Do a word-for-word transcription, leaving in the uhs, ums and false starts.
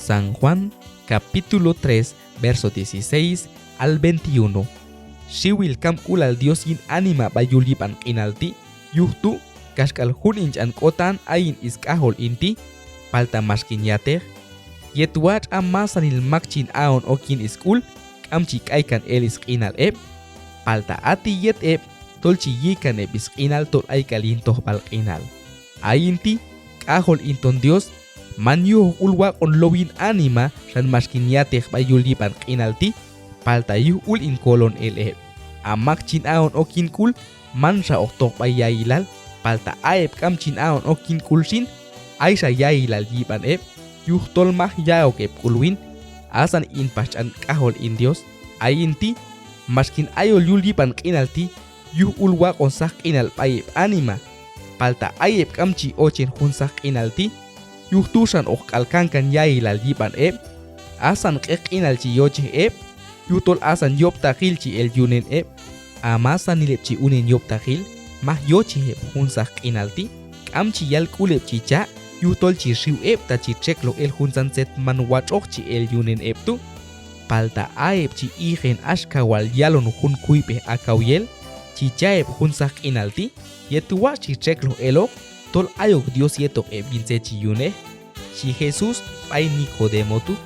San Juan, capítulo tres, verso dieciséis al veintiuno. Xiwil kamk'ulal Dios yin anima b'ay yul yib'an q'inal ti', yuj tu' kaxk'al jun hin ch'an k'otan ayin is k'ajol hin ti', palta max kin ya'teq. Yet watx' a masanil mak chin a'on ok yin is k'ul, k'am chi k'aykan el is q'inal heb', palta a ti' yet heb' tol chi yi'kan heb' is q'inal tol ayk'al yin tojb'al q'inal. Ayin ti' k'ajol hin ton Dios, man yujoq ul waq'on low yin anima xan max kin ya'teq b'ay yul yib'an q'inal ti', palta yuj ul hin kolon el heb'. A mak chin a'on ok yin k'ul, manxa hoq toq b'ay ya'ilal, palta a heb' k'am chin a'on ok yin k'ul xin, ayxa ya'ilal yib'an heb', yujtol maj ya'ok heb' k'ul win. Asan hin pax ch'an k'ajol hin Dios. Ayin ti' max kin ayol yul yib'an q'inal ti' yuj ul waq'on saq q'inal b'ay heb' anima, palta ay heb' k'am chi ochin jun saq q'inal ti', yuj tu' xan hoq k'al kankan ya'ilal yib'an heb'. Asan q'eqq'inal chi yochej heb', yujtol asan yob'taqil chi el yunen heb'. A masanil heb' chi unen yob'taqil, maj yochej heb' jun saq q'inal ti', k'am chi yal k'ul heb' chi cha', yujtol chi xiw heb' ta chi txekloj el juntzan tzet man watx'oq chi el yunen heb' tu'. Palta a heb' chi ijen axka wal yalon jun kuyb'ej a kaw yel, chi cha' heb' jun saq q'inal ti', yet watx' chi txekloj eloq, tol ayok Dios yetoq heb' yin tzet chi yunej, xhi Jesús b'ay Nicodemo tu'.